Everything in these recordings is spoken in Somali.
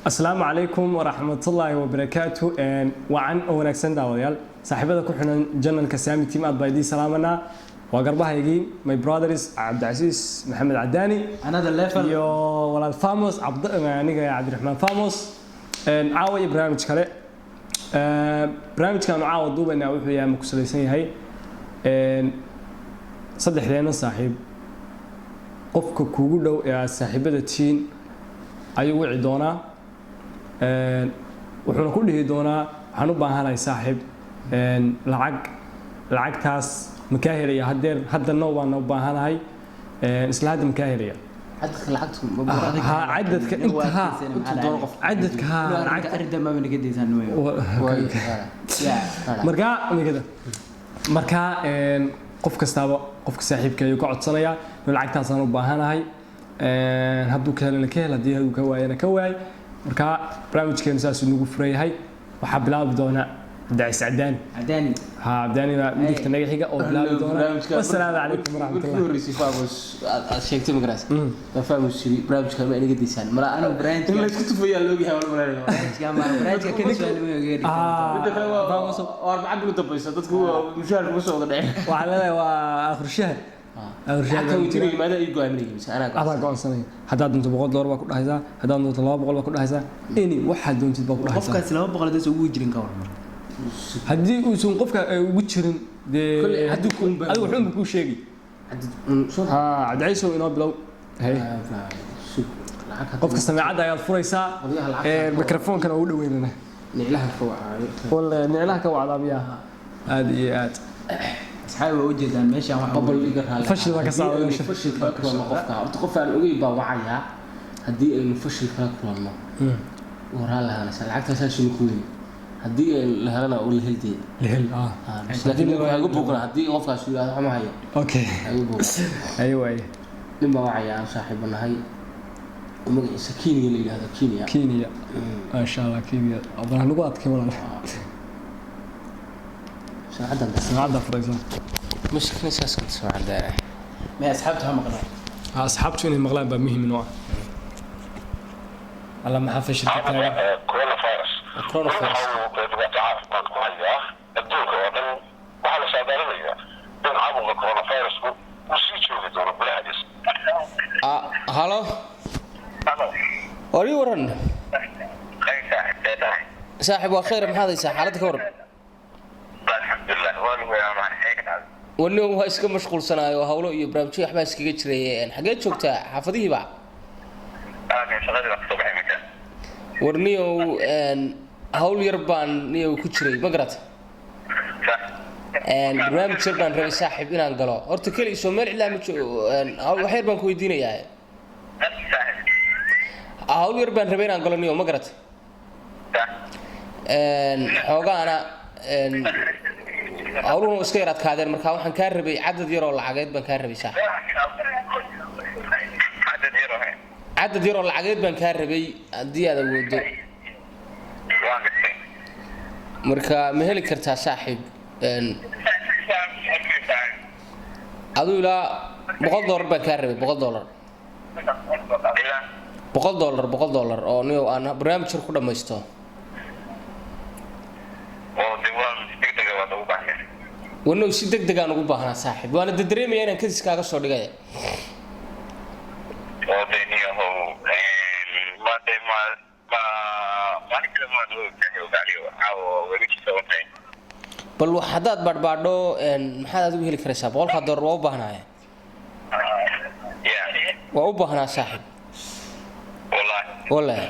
Asalaamu calaykum waraxmatullaahi wabarakaatu. Wacan oo wanaagsan, daawadayaal, saaxiibada ku xiran channelka Sami Team, aad baa idiin salaamanaa. Waa garbahaygii, my brothers, Cabdicasiis Maxamed Cadaani Another level. iyo walaal Famos cabd, aniga Cabdiraxmaan Famos. Caawa iyo barnaamij kale. Barnaamijkaanu caawa duubaynaa wuxuu yahay ama ku salaysan yahay saddexdeena saaxiib qofka kuugu dhow ee aad saaxiibada tihiin ayuu wici doonaa. Wuxuuna ku dhihi doonaa, "Waxaan u baahanahay, saaxiib, lacag. Lacagtaas ma kaa helaya haddeer? Hadda no waan u baahanahay. Isla hadda ma kaa helaya?" Cadadka lacagtu? Ha, cadadka inta, ha, cadadka, ha, lacagta. Arrinta maba naga daysaan. Markaa mikada markaa qof kastaaba qofka saaxiibka ayuu ka codsanayaa inuu lacagtaasaan u baahanahay. Hadduu ka helana ka hel, haddii uu ka waayana ka waay. Markaa barnaamijkeenu saasuu nagu furan yahay. Waxaa bilaabi doona Cabdicasiis Cadaani. Cadaani. Ha, Cabdaani baa midigta naga xiga oo bilaabi doona. Wasalaamu calaykum Markii waraxmatullah. Horreysay Famos aad sheegtay, magaras baa Famos yiri, "Barnaamijka ma inaga daysaan mala Anigu barnaamijka- in la isku tufayaa loogayahay wal malaynaya." Barnaamijka kadis waa lagu ogeeri. Midda kale waa 4 bil u dambaysa, dadku waa mushaharka kuma soo wada dhaceen. Waxaa leedahay waa aakhir shahr, aakhir shahr. Lacagta weydiinaya maada ii go'aaminaya mise anaa Adaa go'aansan? Go'aansanaya. Haddaad doonto $100 baa ku dhahaysaa, haddaad doonto 200 baa ku dhahaysaa, any waxaad doontid baa ku dhahaysaa. Qofkaasi 200 haddaysan ugu jirin, ka war marka? Haddii uusan qofka ay ugu jirin dee Kolley haddii kuun baa- adigu wuxuunba kuu sheegi. Cadad soo Ha, Cabdiciisow, inoo bilow. Hey. Sug, lacag hadda- Qofka sameecadda ayaad furaysaa. Qolyaha lacagta Mikrofonkana ugu dhaweynana. Niclaha ka wacaayo. Walle niclaha ka wacdaa miyaa? Aad iyo aad. Asxaabi, waa ujeedaan meeshaan waxa Qabal iga raalli. Fashil baa ka Haddii socda aynu meesha. fashil kala kulanno qofka, horta qof aan ogeyn baa wacayaa. Haddii aynu fashil kala kulanno, waraa lahaanaysa lacagtaasaa shini ku weyn. Haddii ay la helana oo la heldee. Lehel ah. Laakiin waxaa igu buuqna haddii qofkaas yidhahdo waxma hayo. Igu buuqna. Ayo waaye. Nin baa wacaya aan saaxiibo nahay oo magaciisa Kenya la yidhahdo, Kenya. Kenya, maasha Allah, Kenya bal nagu adkay, walaal. Saacaddan. Saacadda furaysa. Mashkana saas ku saacadda. May, asxaabtu ha maqlaan. Asxaabtu inay maqlaan baa muhiim inoo ah. Alla, maxaa fashilka taagan? Coronavirus. Coronavirus. Waxa uu dhibaato caafimaad ku hayaa adduunka oo dhan. Waxaa la saadaalinayaa in caabuqa coronavirusku uu sii joogi doono bilaha. Halo, war ii waran, saaxiib. Waa khayr, maxaad haysaa? Xaaladda ka waran? Alxamdulilah, waa lagu yaabaa. Wani waa iska mashquulsanaayo, hawlo iyo barnaamijyo waxbaa iskaga jiray. Xageed joogtaa? Xaafadihiiba? Shaqadii baa kasoo baxay minka. War niyow, hawl yar baan niyow ku jiray, ma garata? Barnaamij yar baan rabay, saaxiib, inaan galo. Horta keli soo meel cidlaa ma joogo. Wax yar baan ku weydiinayaa. Hawl yar baan rabay inaan galo niyow, ma garata? Xoogaana hawluhuna iska yar adkaadeen. Marka waxaan kaa rabay cadad yar oo lacageed baan kaa rabay, saaxiib. Cadad yar oo Cadad yar oo lacageed baan kaa rabay, haddii aad awoodo. Waan gartay. Marka ma heli kartaa, saaxiib? Aduu ilaa $100 baan kaa rabay, $100. Ilaa? $100, $100 oo niyow aan barnaamij yar ku dhammaysto. Oo de waa degdega waad ugu baahnay? Wanow, si deg degaan ugu baahnaa, saaxiib. Waana dareemaya inaan kadis kaaga soo dhigaya. Oo de niyahow, ma de ma maalin kale maan ogtahay ogaaliyo caawa weligiisa watay. Bal wax haddaad baadhbaadho, maxaad adigu heli karaysaa? 100-kaa dollar waa u baahnaaye. Ya. Waa u baahnaa, saaxiib. Wallahi. Wallahi.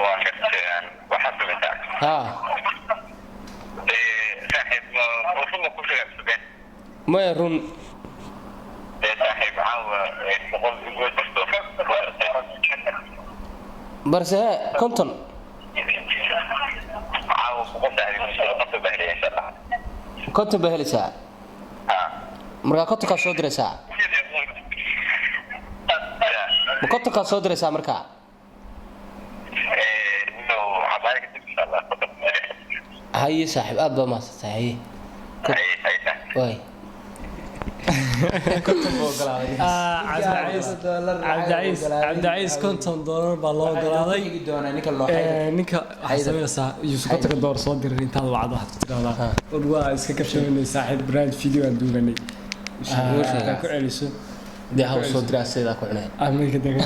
Waa gartay. Waxaad samaysaa, haa. Saaxiib, ruma ku sheegay? Maya, run. Saaxiib, caawa 100 igu jirto. Balse hee, 50. Caawa 100 saaxiib, 50 baa helaya, insha Allah. 50 baa helaysaa? Ha. Markaa 50-kaa soo diraysaa? Ma 50-kaa soo diraysaa markaa? No, cabaaya kadib, insha Allah, 50. Haye saaxiib, aad baa mahadsantahay. Haye. Hay hay. Waay. Cabdicays, Cabdicays, Cabdicays $50 baa loo ogolaaday. Xigi doonaa ninka loo xayda. Ninka waxaad samaynaysaa, Yuusuf, kontonka doolar soo diray intaad wacdo, waxaad ku tiraahdaa war waa iska kabshamanay saaxiib, barnaamij video aan duubanay. Sheegaa. Ku celiso. Dee haw soo diraa sidaa ku cunay. Aminka degan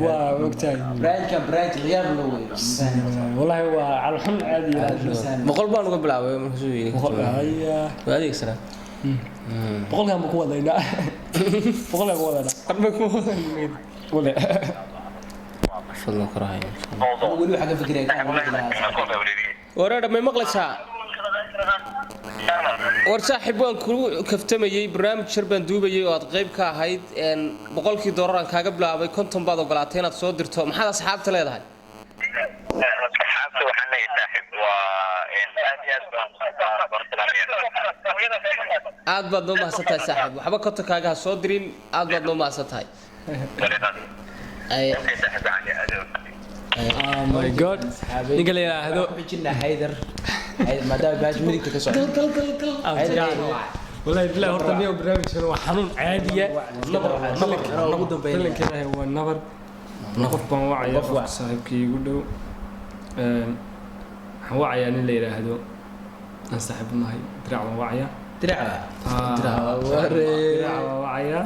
waa ogtahay. Barnaamijkan barnaamij la yaab loo weeyo. Wallaahi waa calxun caadi ah. 100 baan uga bilaabay markaasuu yidhi 100 haya. Waa adeegsanaa. 100-kan baan ku wadaynaa, 100-kan ku wadaynaa, qarba ku wadaynaa wale. Fadlan karahay. Weli waxaa ka fikiraya kan ugu lahaa. Wareedha, may maqlaysaa? War saaxiib, waan kugu kaftamayey, barnaamij shar baan duubayay oo aad qayb ka ahayd. $100-kii aan kaaga bilaabay, 50 baad ogolaatay inaad soo dirto. Maxaad asxaabta leedahay? Asxaabta waxaan leeyahay, saaxiib, waa aad iyo aad baan salaamaya. Aad baad noo mahadsan tahay saaxiib. Waxba 50-kaaga ha soo dirin. Aad baad noo mahadsan tahay. Oh my God, ninka la yidhaahdo Ku xijinaa Haydar. Haydar maadaama baash midigta ka socdo. Wallahi billahi, horta niyo barnaamijkan waa xanuun caadiya. Nabar ugu dambeynaya. Filanka Ilaahay waa nabar. Qof baan wacaya. Qof wac. Qof saaxiibkii igu dhow. Waxaan wacayaa nin la yidhaahdo aan saaxiib nahay, Dirac baan wacaya. Diraca. Ah, Waree. Dirac baan wacaya.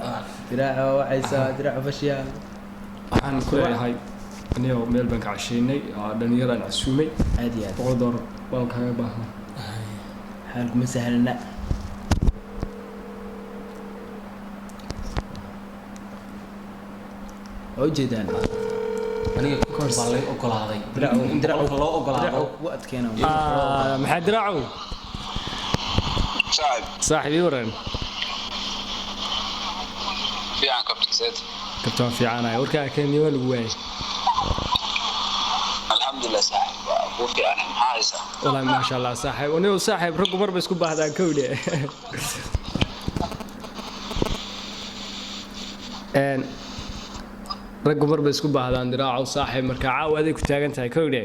Diraca wacaysa, diraca fashiya. Waxaan ku leeyahay anigo meel baan ka casheynay oo dhalinyaro aan casuumay. Aad iyo aad. $100 baan kaaga baahnaa. Xaalku ma sahlana. Waa ujeedaan. Aniga baa lay ogolaaday in 100-ka loo Diraca ogolaado. kugu adkeena. Ah, maxaa Diraacow? Saaxiib. Saaxiib, ii waran. Fiican, kabtiseed. Kabtaan fiicanaya, warkaa kenya waa lagu waayay. Alxamdulilah saaxiib, waa kuu fiican. Maxaa haysaa? Wallaahi maasha Allah saaxiib, anigu saaxiib raggu marba isku baahdaan kowdhe. Raggu marba isku baahdaan Diraacow saaxiib, marka caawa aday ku taagan tahay kowdhe.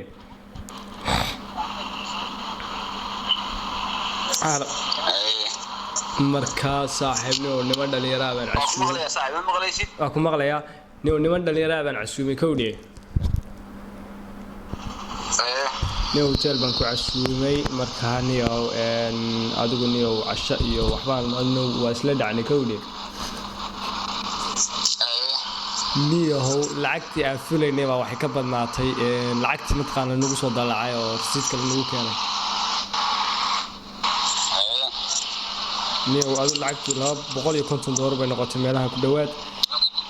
Markaa saaxiib, nio niman dhalinyaraa baan Waa ku casuumay. maqlayaa saaxiib, ma maqlaysid? Waa ku maqlayaa. Nio niman dhalinyaraa baan casuumay kowdhe. Nio hotel baan ku casuumay, markaa niyow adigu niyow casho iyo waxbaan adno waa isla dhacnay kowdhe. Niyahow lacagtii aan filaynay baa waxay ka badnaatay lacagtii mataqaana nagu soo dalacay oo rasiid kale nagu keenay. Niyow adigu lacagtii $250 bay noqotay meelaha ku dhowaad.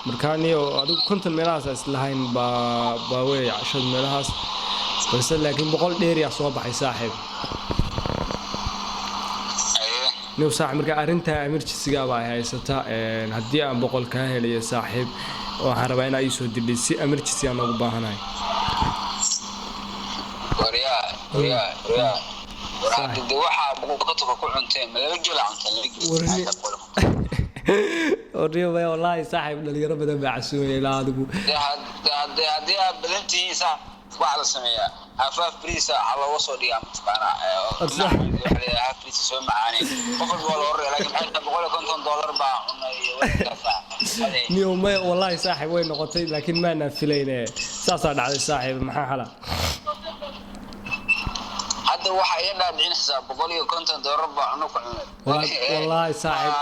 Markaa niyow adigu 50 meelahaas aan islahayn baa wey cashada meelahaas, balse laakiin 100 dheeriyaa soo baxay saaxiib. Niyow saaxiib, marka arrintaa emergency-ga baa ay haysata. Haddii aan 100 kaa helayo saaxiib, waxaan rabaa inaa ii soo dildhay si emergency aan ugu baahanahay. Waryaa, waryaa, waryaa, war hadda de waxaa 150-ka ku cunteen ma laba gela cunteen, laba gel? Warniyo maya, wallaahi saaxiib dhalinyaro badan baa casuumaya ilaa adigu. De haddii aad badan tihiin saa waxaa la sameeyaa hafaaf bariisa waxaa looga soo dhigaa mataqaanaa Arsa. Dhinaca waxaa la yidhaha haaf bariisa soo macaanay, qof walba waa loo raya, laakiin maxay tahay $150 baa cunay iyo waxkaas. Niyo maya, wallaahi saaxiib way noqotay, laakiin maanaan filayne, saasaa dhacday saaxiib. Maxaa xala? Hadda waxaa iga dhaadhicinaysaa $150 baa cuno ku cunay. Wallaahi saaxiib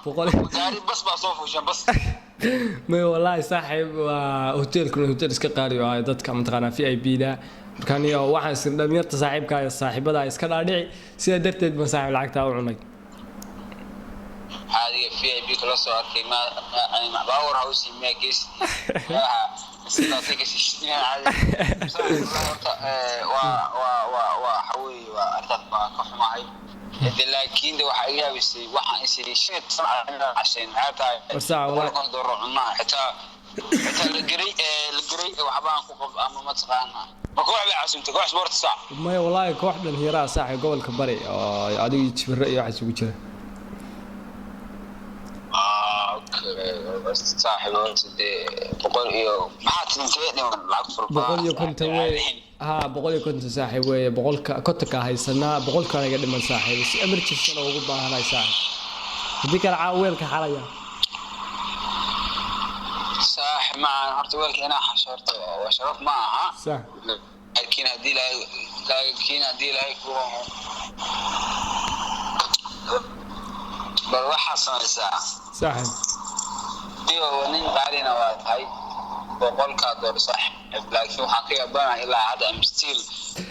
100 Gaari bas baa soo fuushan bas. Maya, wallaahi saaxiib, waa hoteelkuna hotel iska qaali oo ah dadka mataqaanaa VIP da. Marka niyo waxaan is dhalinyarta saaxiibka iyo saaxiibada iska dhaadhici, sidaa darteed baan saaxiib lacagtaa u cunay. Adiga VIP kala soo arkay ma power house miyaa geesi sidaasay ka shishinayaan caadi. Horta waa waxa weeye waa arrintaas baa ka xumahay de, laakiin de waxaa iga yaabisay waxaan is iri 15 cashayn maxay tahay? War saac, wallahi. $150 cunaha xitaa la geray waxbaan ku qab ama mataqaana ma koox bay casuumtay, koox sport saac? Maya, wallaahi koox dhalinyaraa saaxiib, gobolka bari oo adiga iyo jibiro iyo waxaas ugu jira. Okay, saaxiib, horta dee boqol iyo maxaa tintee dhiman lacag fara badan. 150 wey, haa, 150 saaxiib weeye. 100-ka 50-ka haysanaa, 100-kana iga dhiman saaxiib, si emergency ugu baahanahay saaxiib. Haddii kale caawa weelka xalaya. Saaxib macaan, horta weelka inaa xasho horta waa sharaf ma aha. Sax. Laakiin haddii Ilaahay ku, bal waxaa samaysaa. Saaxib. Iyo nin qaalina waa tahay, $100 saaxib, laakiin waxaan ka yaabanahay ilaa hadda, I'm still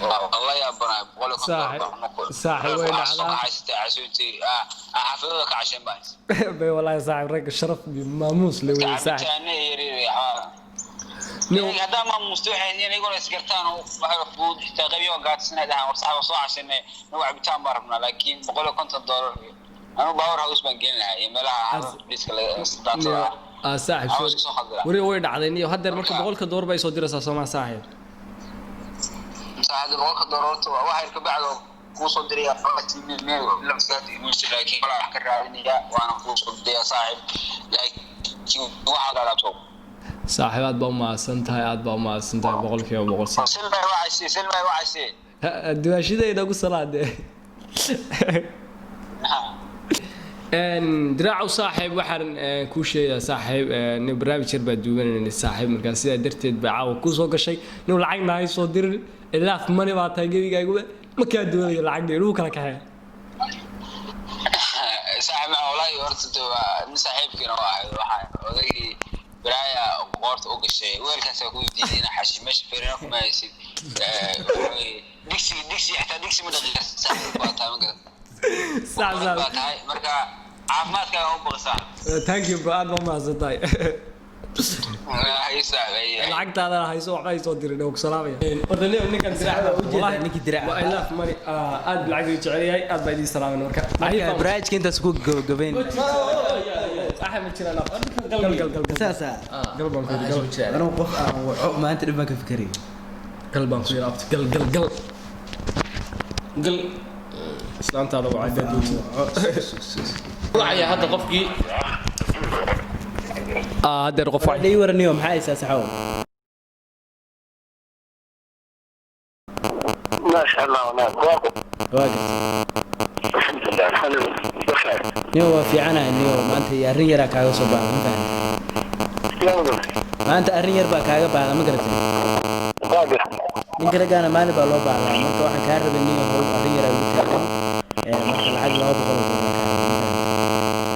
waa la yaabanahay $150 baan ku Saaxib, way waxaa soo dhacdaa. kaxaysatay casuuntii xaafadooda ka casheen baa. Bay wallahi saaxib, ragga sharaf iyo maamuus le wey saaxib. Cabitaane iyo yaryar iyo waxbaa. Haddaa maamuusta waxay in iyaguna isgartaan oo waxay fudud xitaa qaybiyo gaadsanay dhahaan, war saxba soo cashanay, nagu cabitaan baan rabnaa, laakiin $150 anu power house baan gelin lahaa iyo meelaha xafiiska daatada ah. Ah saaxib, Awas sorry. Soo khaldira. Wari way dhacday niyo haddeer marka $100 bay soo diraysaa soomaa saaxib? Saacada $100 horta waa wax yar ka bacdo kuu soo diraya, laakiin walaa wax ka raadinaya waana kuu soo diraya saaxib, laakiin waxaad alaabto. Saaxiib, aad baa u mahadsan tahay, aad baa u mahadsan tahay 100% saaxib. Silmay waxaysi, silmay waxaysi. Duwaashidayda ugu salaade. Diraacow saaxiib, waxaan kuu sheegayaa saaxiib, nin barnaamij yar baa duubanayna saaxiib, markaa sidaa darteed baa caawa kuu soo gashay. Nin lacagna hay soo dirin, ilaaf mani baa tahay gebigaaguba, ma kaa doonayo lacagna inuu kala kaxeeya. Saaxiib ma wallaahi, horta de waa nin saaxiibkiina waa ahayd, waxaan odaygii baraaya qoorta u gashay weelkaasaa ku diiday inaa xashi meesha feerina kuma haysid. Waxa weeye, digsi digsi xitaa digsi ma dhaqi kartid saaxiib baa tahay, ma garan Sax. baa Sax. tahay, marka caafimaadkaaga u baqsaa. Thank you bro, aad baa umahadsan tahay. Hay saaxiib, hay. Lacagtaadana hayso, waxba hay soo dirin oo ku salaamaya. Horta ninkan diraac Waa ujeedaa ninkii diraac waa I love money. Aad lacag jecel yahay, aad baa idiin salaamin marka. Marka barnaamijka intaas ku gabagabayn. Waxa ma jiraan, gal gal gal gal. Saasa. Gal baan ku yidhi, gal. Anuu qof aan waco maanta dhib baan ka fikeraya. Gal baan ku yidhi abti, gal gal gal. Gal. Islaantaada waa cadaad joogto. Wacaya hadda qofkii. Haddeer qof wacay. Dhii waraniyo, maxaa haysaa saxow? ما شاء الله ونعم. Waa gartay. الحمد لله، الحمد لله بخير. Niyo waa fiicanahay niyo, maanta iyo arrin yaraa kaaga soo baahda, ma fahamtay? يا ولد. Maanta arrin yar baa kaaga baahda, ma garatay? قادر. Ninka raggaana maalin baa loo baahdaa, marka waxaan kaa rabay niyo howl arrin yaraa ugu taagan. Marka lacag $200 kaa rabay, ma fahamtay,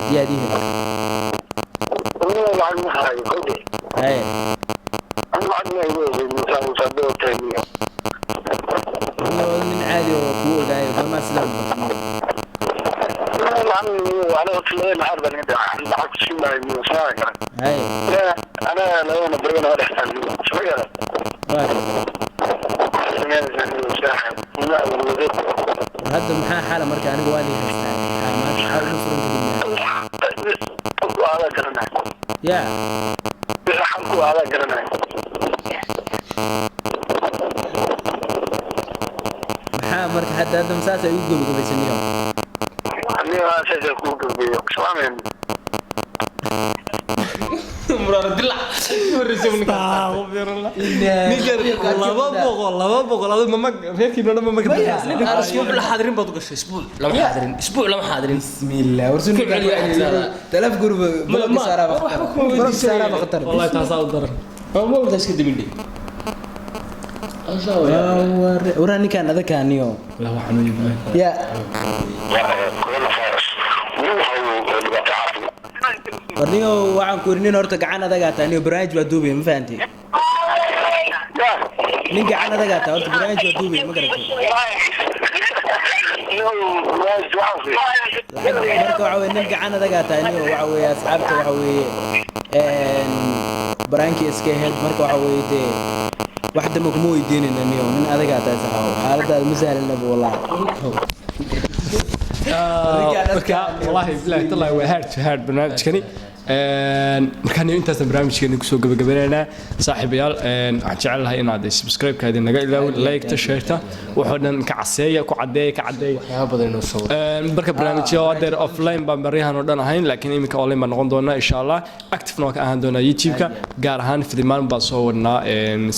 haddii aad ii heli. والله العظيم هاي قولي. Haye. انا بعد ما يقول الانسان مصدق تيميه. Niyo nin caadi oo kuu ogaayo goormaa sidaa noqotay niyo? والله العظيم انا قلت له انا عارف انا بعد شو ما يسمع. Haye. لا انا لو انا برينا ولا احسن شويه. Waa gartay. War hadda maxaa xala marka? Aniga waa lii haystaa, maxaa maanta maxaa ugu furan kadib هذا قرناي. Yaa. حلقوا هذا قرناي. Maxaa marka hadda masaas ay ugu gabagabaysan niyo? أنا أساسا كنت سلام. Muraara dilac horreysay ninka. Astaghfirullah. Ninkan 200, 200 adu mama reerkiina dhan mama ka Ninka isbuuc la xaadirin baad u gashay, isbuuc lama xaadirin, isbuuc lama xaadirin. Bismillah, war sunni. Ku celiya xigtada. Talaaf gurba block saaraa waxba khatar. kuma Block saaraa weydiisanaya. khatar. Wallahi taasaa u daran. Ma wada iska dimindhi. Waraa ninkaan adagkaa niyo. La waxaan u yimid. Yaa. كورونا فيروس وهو War niyo, waxaan ku yidhi nin horta gacan adagaa taa niyo, barnaamij baa duubaya, ma fahantay? Nin gacan adagaa taa horta, barnaamij baa duubaya, ma garatay? Lacag marka waxa weye nin gacan adagaa taa niyo, waxa weeye asxaabta waxa weeye baraankii iska ahayd, marka waxa weeye dee wax dambe kuma weydiinayna niyo, nin adagaa tahay saxaawo, xaaladaada ma sahlanaba wallahi. Marka wallahi billahi tallahi waa hard to hard barnaamijkani. Markaan intaasna barnaamijkeena kusoo gabagabanaynaa, saaxiibayaal. Waxaan jecel lahay inaad subscribe-ka idin naga ilaawin, like-ta, share-ta, waxoo dhan ka caseeya, ku cadeeya, ka cadeeya. Waxyaaba badan inoo soo Marka barnaamijyo hadeer offline baan baryahan oo dhan ahayn, laakiin iminka online baan noqon doonaa insha Allah. Active-na waa ka ahaan doonaa YouTube-ka, gaar ahaan filimaan baan soo wadnaa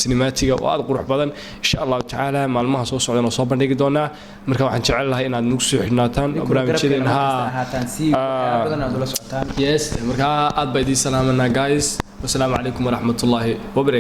cinematiga oo aad qurux badan, insha Allahu tacaala maalmaha soo socdan oo soo bandhigi doonaa. Marka waxaan jecel lahay inaad nagu soo xidhnaataan barnaamijyadeen ha ahaataan si waxyaaba badan aad ula socotaan. Yes, marka aad baa idiin salaamanaa guys. Wasalaamu calaykum waraxmatullaahi wabarakatu.